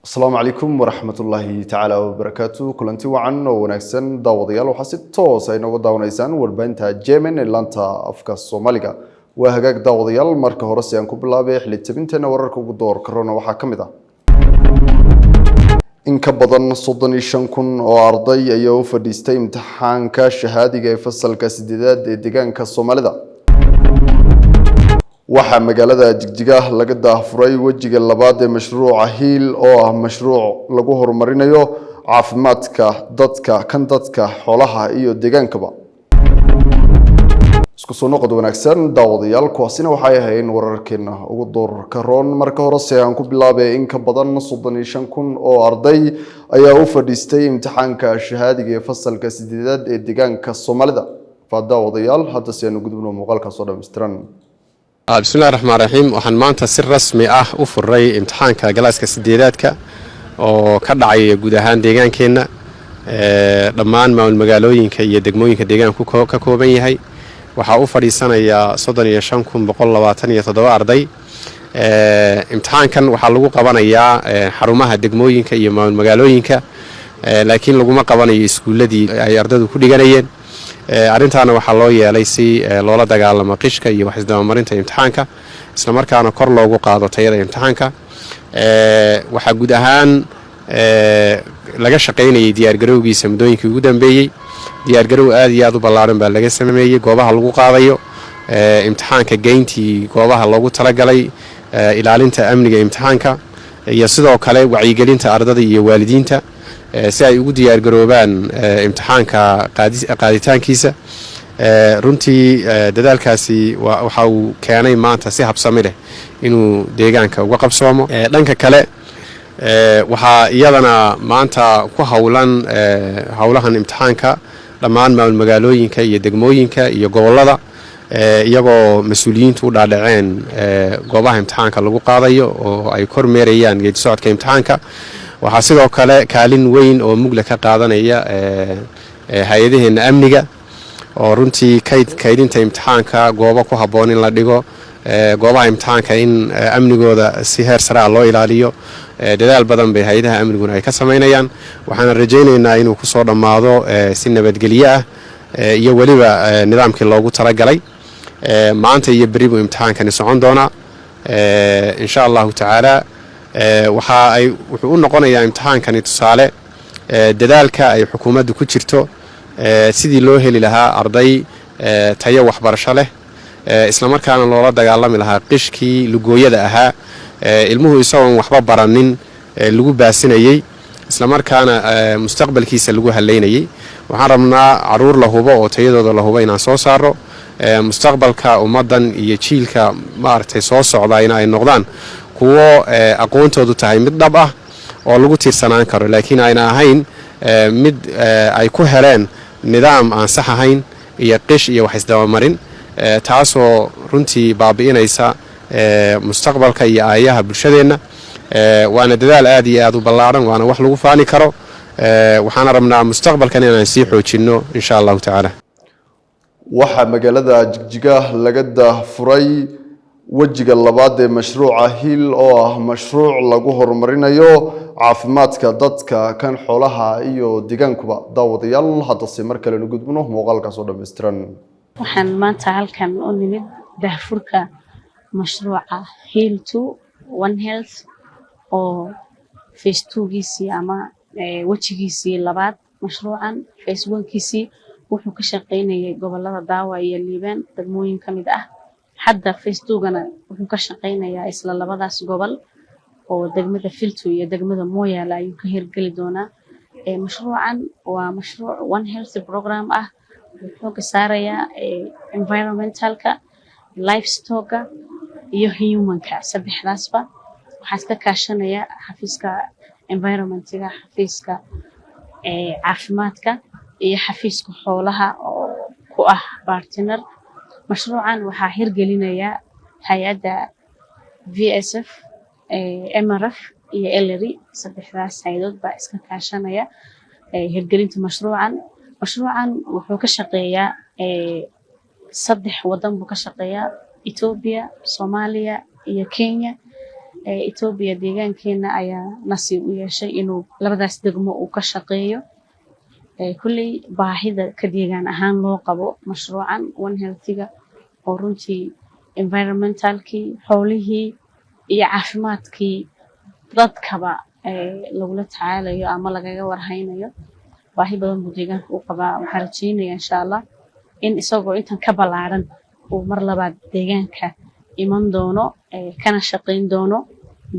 Asalaamu calaykum waraxmatullaahi tacaala wabarakaatu. Kulanti wacan oo wanaagsan, daawadayaal. Waxaa si toos ay nooga daawanaysaan warbaahinta Jemen ee laanta afka Soomaaliga. Waa hagaag, daawadayaal. Marka hore si aan ku bilaabay xili tabinteena wararka ugu door karona waxaa ka mid ah in ka badan 35,000 oo arday ayaa u fadhiistay imtixaanka shahaadiga ee fasalka sideedaad ee deegaanka Soomaalida. Waxaa magaalada Jigjiga laga daahfuray wejiga labaad ee mashruuca Hiil, oo ah mashruuc lagu horumarinayo caafimaadka dadka, kan dadka, xoolaha iyo deegaankaba. Isku soo noqod wanaagsan, daawadayaal. Kuwaasina waxay ahayn wararkeena ugu doorka roon. Marka hore se aan ku bilaabay, in ka badan 35,000 oo arday ayaa u fadhiistay imtixaanka shahaadiga ee fasalka sideedaad ee deegaanka Soomaalida. Faa daawadayaal, hadda si aanu gudubno muuqaalkaas oo dhammaystiran. Bismillahi raxmaan raxiim. Waxaan maanta si rasmi ah u furay imtixaanka galaaska sideedaadka oo ka dhacaya guud ahaan deegaankeenna, dhammaan maamul magaalooyinka iyo degmooyinka deegaanku ka kooban yahay. Waxaa u fadhiisanayaa 35,127 arday. Imtixaankan waxaa lagu qabanayaa xarumaha degmooyinka iyo maamul magaalooyinka, laakiin laguma qabanayo iskuulladii ay ardadu ku dhiganayeen. Arrintaana waxaa loo yeelay si loola dagaalamo qishka iyo wax isdabamarinta imtixaanka, islamarkaana kor loogu qaado tayada imtixaanka. Waxaa guud ahaan laga shaqaynayay diyaargarowgiisa muddooyinkii ugu dambeeyey. Diyaargarow aad iyo aad u ballaaran baa laga sameeyey goobaha lagu qaadayo imtixaanka, geyntii goobaha loogu talagalay, ilaalinta amniga imtixaanka iyo sidoo kale wacyigelinta ardada iyo waalidiinta si ay ugu diyaargaroobaan imtixaanka qaaditaankiisa. Runtii dadaalkaasi waxa uu keenay maanta si habsami leh inuu deegaanka uga qabsoomo. Dhanka kale, waxaa iyadana maanta ku howlan howlahan imtixaanka dhammaan maamul magaalooyinka iyo degmooyinka iyo gobollada, iyagoo mas-uuliyiintu u dhaadhaceen goobaha imtixaanka lagu qaadayo oo ay kormeerayaan geedi socodka imtixaanka. Waxaa sidoo kale kaalin weyn oo mugle ka qaadanaya hay-adaheenna amniga, oo runtii kayd kaydinta imtixaanka, goobo ku habboon in la dhigo, goobaha imtixaanka in amnigooda si heer sare ah loo ilaaliyo, dadaal badan bay hay-adaha amniguna ay ka samaynayaan. Waxaana rajaynaynaa inuu kusoo dhammaado si nabadgelyo ah iyo weliba nidaamkii loogu talagalay. Maanta iyo berri buu imtixaankani socon doonaa, insha Allahu tacaala. Waxa ay wuxuu u noqonayaa imtixaankani tusaale dadaalka ay xukuumaddu ku jirto sidii loo heli lahaa arday tayo waxbarasho leh, islamarkaana loola dagaalami lahaa qishkii lugooyada ahaa, ilmuhu isagoon waxba baranin lagu baasinayey, islamarkaana mustaqbalkiisa lagu halaynayey. Waxaan rabnaa caruur la hubo oo tayadooda la hubo inaan soo saaro, mustaqbalka ummaddan iyo jiilka maaragtay soo socdayna ay noqdaan kuwo aqoontoodu tahay mid dhab ah oo lagu tiirsanaan karo, laakiin ayna ahayn mid ay ku heleen nidaam aan sax ahayn iyo qish iyo wax isdabamarin, taasoo runtii baabi'inaysa mustaqbalka iyo aayaha bulshadeenna. Waana dadaal aad iyo aad u ballaaran, waana wax lagu faani karo. Waxaana rabnaa mustaqbalkan inaan sii xoojinno, insha Allahu tacaala. Waxaa magaalada Jigjiga laga daahfuray wejiga labaad ee mashruuca Hiil, oo ah mashruuc lagu horumarinayo caafimaadka dadka, kan xoolaha iyo deegaankuba. Daawadayaal, haddase mar kalenu gudbino muuqaalkaas oo dhammaystiran. Waxaan maanta halkan u nimid daahfurka mashruuca Heal to One Health oo phase two-giisii ama wejigiisii labaad. Mashruucan phase one-kiisii wuxuu ka shaqeynayay gobolada Daawa iyo Liibaan, degmooyin ka mid ah. Hadda phase two-gana wuxuu ka shaqeynayaa isla labadaas gobol, oo degmada Filtu iyo degmada Mooyaale ayuu ka hirgeli doonaa. Mashruucan waa mashruuc One Health program ah. Wuxuu xooga saarayaa environmentalka, livestocka iyo humanka, saddexdaasba. Waxaa iska kaashanaya xafiiska environmentiga, xafiiska caafimaadka iyo xafiiska xoolaha oo ku ah partner. Mashruucan waxaa hirgelinaya hay-adda VSF, MRF iyo Ellery. Saddexdaas hay-adood baa iska kaashanaya hirgelinta mashruucan. Mashruucan wuxuu ka shaqeeyaa saddex wadan buu ka shaqeeyaa: Ethiopia, Soomaaliya iyo Kenya. Etoobiya deegaankeena ayaa nasiib u yeeshay inuu labadaas degmo uu ka shaqeeyo. Kulley baahida ka deegaan ahaan loo qabo mashruucan One Healthiga oo runtii environmentalkii, xoolihii iyo caafimaadkii dadkaba lagula tacaalayo ama lagaga warhaynayo, baahi badan buu deegaanka u qabaa. Waxaan rajeynaya, insha Allah, in isagoo intan ka ballaaran uu mar labaad deegaanka iman doono, kana shaqayn doono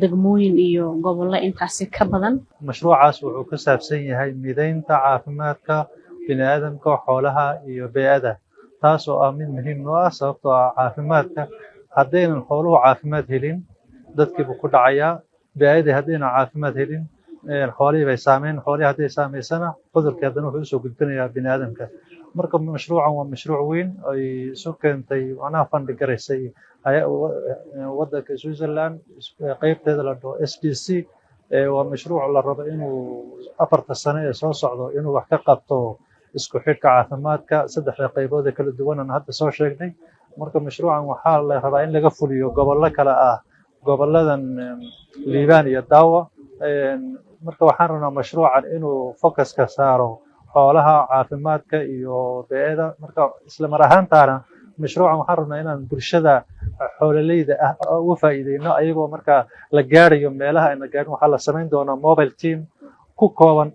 degmooyin iyo gobollo intaasi ka badan. Mashruucaas wuxuu ku saabsan yahay mideynta caafimaadka bini'aadamka, xoolaha iyo bey'ada, taas oo ah mid muhiim noo ah, sababtoo ah caafimaadka haddaynan xooluhu caafimaad helin, dadkiibuu ku dhacayaa. Bey'adii haddaynan caafimaad helin, xoolihii bay saameyn. Xoolihii hadday saameysana, cudurkii haddana wuxuu usoo gudbinayaa bini'aadamka. Marka mashruucan waa mashruuc weyn ay isu keentay, macnaha fund garaysay waddanka Switzerland qeybteeda la dhaho SDC. Waa mashruuc la rabo inuu 4ta sano ee soo socdo inuu wax ka qabto isku xidhka caafimaadka saddexda qaybood ee kala duwan aan hadda soo sheegnay. Marka mashruucan waxaa la rabaa in laga fuliyo gobollo kale ah, goboladan Liibaan iyo Daawa. Marka waxaan rabnaa mashruucan inuu focuska saaro xoolaha, caafimaadka iyo bee'ada. Marka isla mar ahaantaana mashruucan waxaan rabnaa inaan bulshada xoololeyda ah uga faa'iideyno, ayagoo marka la gaarayo meelaha ayna gaarin. Waxaa la samayn doonaa mobile team ku kooban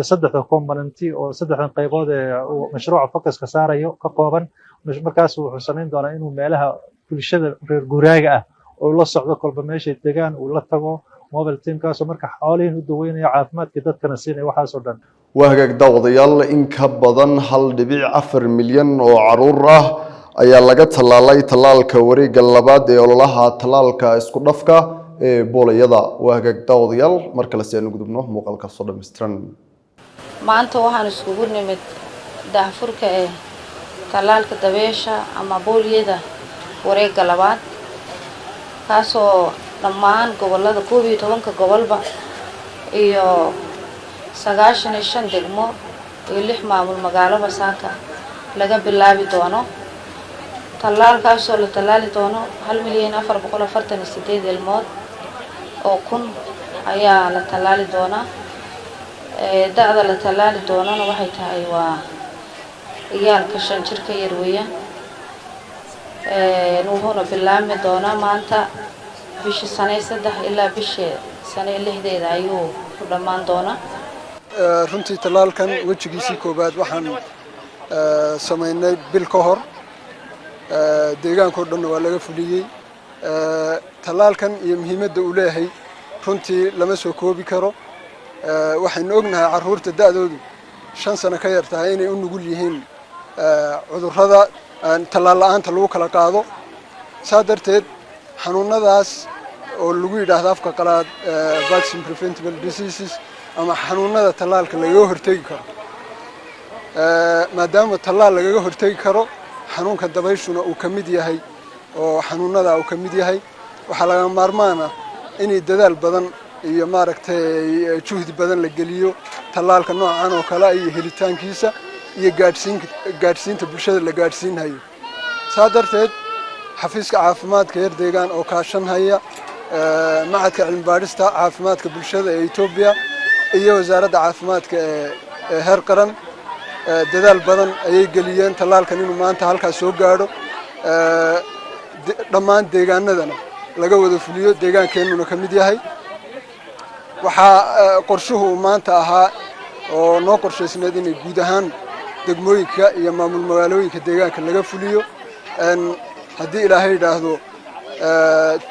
saddexda componenti oo saddexdan qaybood ee uu mashruuca focuska saarayo ka kooban. Markaas wuxuu samayn doonaa inuu meelaha bulshada reer guuraaga ah oo la socdo, kolba meeshay degaan uu la tago mobile teamkaasoo marka xoolihiin u daweynayo, caafimaadkii dadkana siinaya, waxaasoo dhan. Waa hagaag, daawadayaal. In ka badan 1.4 milyan oo caruur ah ayaa laga tallaalay tallaalka wareegga labaad ee ololaha tallaalka isku dhafka ee boolayada. Waa hagaag, daawadayaal, mar kale si aanu gudubno muuqaalka soo dhammaystiran. Maanta waxaan iskugu nimid daahfurka ee tallaalka dabeesha ama booliyada wareegga labaad, kaasoo dhammaan gobolada 11ka gobolba iyo 95 degmo iyo lix maamul magaaloba saaka laga bilaabi doono. Tallaalkaasoo la tallaali doono 1,000,448 ilmood oo kun ayaa la tallaali doonaa. Da'da la tallaali doonana waxay tahay waa ciyaalka 5 jir ka yar weeyaan. Wuxuuna bilaabmi doonaa maanta bishii sane 3 ilaa bishii sane 6deeda ayuu ku dhammaan doonaa. Runtii tallaalkan wejigiisii koowaad waxaan samaynay bil ka hor, deegaankao dhanna waa laga fuliyey. Tallaalkan iyo muhiimadda uu leeyahay runtii lama soo koobi karo. Waxaynu ognahay carruurta da'doodu 5 sano ka yar tahay inay u nugul yihiin cudurrada tallaal la'aanta lagu kala qaado. Saa darteed xanuunadaas oo lagu yidhaahdo afka qalaad vaccine preventable diseases ama xanuunada tallaalka lagaga hortegi karo, maadaama tallaal lagaga hortegi karo, xanuunka dabayshuna uu ka mid yahay oo xanuunada uu ka mid yahay, waxaa lagama maarmaan ah inay dadaal badan iyo, maaragtay, juhdi badan la geliyo tallaalka noocan oo kale iyo helitaankiisa iyo gaadhsiinta bulshada la gaadhsiinhayo. Saa darteed xafiiska caafimaadka heer deegaan oo kaashanhaya machadka cilmi baadhista caafimaadka bulshada ee Etoobiya iyo wasaaradda caafimaadka ee heer qaran dadaal badan ayay geliyeen tallaalkan inuu maanta halkaas soo gaadho, dhammaan deegaanadana laga wada fuliyo, deegaankeenuna ka mid yahay. Waxaa qorshuhu uu maanta ahaa oo noo qorshaysneed inay guud ahaan degmooyinka iyo maamul magaalooyinka deegaanka laga fuliyo. Haddii Ilaahay yidhaahdo,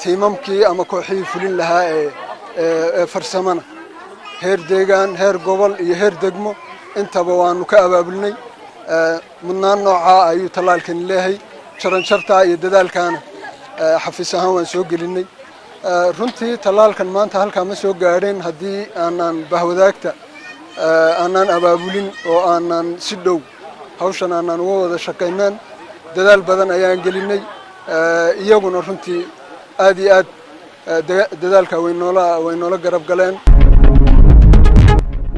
tiimamkii ama kooxihii fulin lahaa ee farsamana heer deegaan, heer gobol iyo heer degmo intaba waanu ka abaabulnay. Mudnaan noocaa ayuu tallaalkani leeyahay. Jaranjartaa iyo dadaalkaana xafiis ahaan waan soo gelinay. Runtii tallaalkan maanta halkaa ma soo gaadheen haddii aanaan bahwadaagta aanaan abaabulin oo aanaan si dhow hawshan aanaan uga wada shaqaynaan. Dadaal badan ayaan gelinay, iyaguna runtii aad iyo aad dadaalka way noola garab galeen.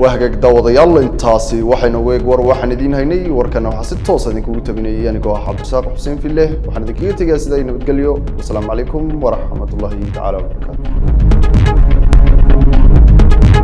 Waa hagaag daawadayaal, intaasi waxaynu ugu eeg war waxaan idiin haynay. Warkana waxaa si toos idinkugu tabinayay anigoo ah Cabdirasaaq Xuseen Fille. Waxaan idinkaga tegayaa sidaa nabadgelyo. Wasalaamu calaykum waraxmatullaahi tacaala wabarakaatu.